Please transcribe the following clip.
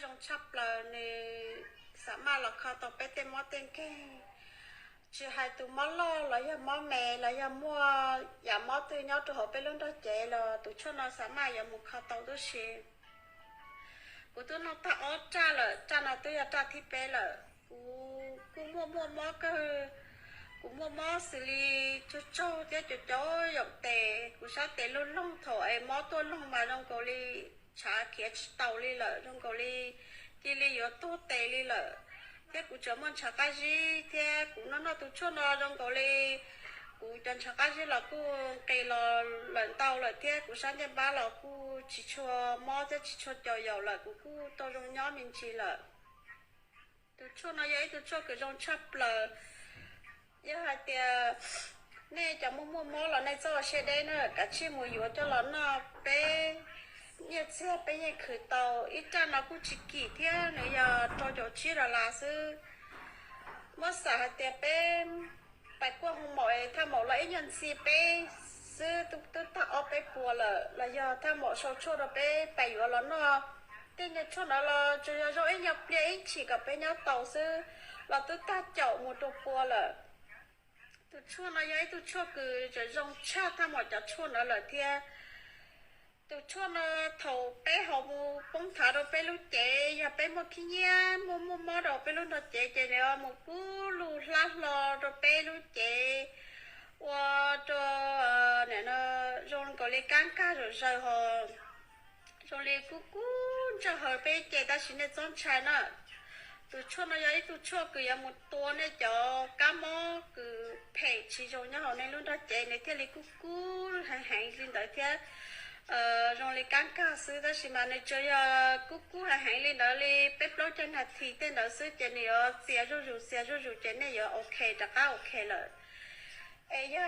zoo tshaj plaws, nws xav maj los kho tau peb tej mob tej nkeeg. Tsis hais tus mob loj los yog mob me los yog muaj yam mob twg nyob rau hauv peb lub nrog cev los tus tshuaj no xav maj yuav mus kho tau tib si. Kuv twb noj tag ob raj lawm, raj no twb yog raj thib peb lawm. Kuv kuj muaj muaj mob kawg, kuv muaj mob xws li tsaug tsaug thiab cov cov yaum tes, kuv sab tes luj loog, thaum es mob tuaj loog mas zoo nkaus li ntshav khiav tsis taus li lawm, zoo nkaus li cia li yuav tuag tes li lawm. Thiab kuv tseem muaj ntshav qab zib thiab, kuv noj noj tus tshuaj no zoo nkaus li kuv cov ntshav qab zib los kuj nqis los lawm ntau lawm thiab, kuv sab ncej npab los kuj tsis tshua mob thiab tsis tshua caum yaum lawm, kuv kuj tau zoo nyob me ntsis lawm. Tus tshuaj no yog ib tug tshuaj kws zoo tshaj plaws. Yog hais tias nej cov muaj muaj mob los nej txhob ua siab deb na, kav tsij mus yuav coj los noj. Peb nyiaj txiag peb yeej khwv tau, ib raj no kuj tsis kim thiab, nws yog rau caum tsib dollar xwb. Muab xam hais tias peb pais kuaj hoo maum es thaj maum los ib nyuag ntxhi peb xwb, twb tag ob peb puas lawm, los yog thaj maum sau tshuaj rau peb pais yuav los noj. Tej nyuag tshuaj ntawd los tsuas yog zoo ib nyuag pliag ib chim kom peb nyob tau xwb los twb tag caum mus rau pua lawm. Tus tshuaj no yog ib tug tshuaj kws tseem zoo tshaj thaj maum cov tshuaj ntawd lawm thiab. Tus tshuaj no thaum peb haus mus poob nthav rau peb lub cev, yog peb muaj khib nyiab muaj muaj mob rau peb lub nrog cev ces nws mus kub lug hlab hlo rau peb lub cev, ua rau nim no zoo nkaus li kab nkag zom zaws ho zoo li kub kub ntsaj haws peb ces, tab sis nej txhob ntshai na. Tus tshuaj no yog ib tug tshuaj kws yuav mus tua nej cov kab mob kws phem tsis zoo nyob hauv nej lub nrog cev, nws thiaj li kub kub heev heev li ntawd thiab zoo li kab nkag xwb, tab sis mas nws tsuas yog kub kub heev heev li ntawd li peb plaub caug nas this tej ntawd xwb ces nws yuav txias zuj zus txias zuj zus ces nej yuav ok, rov qab ok lawm. Es yog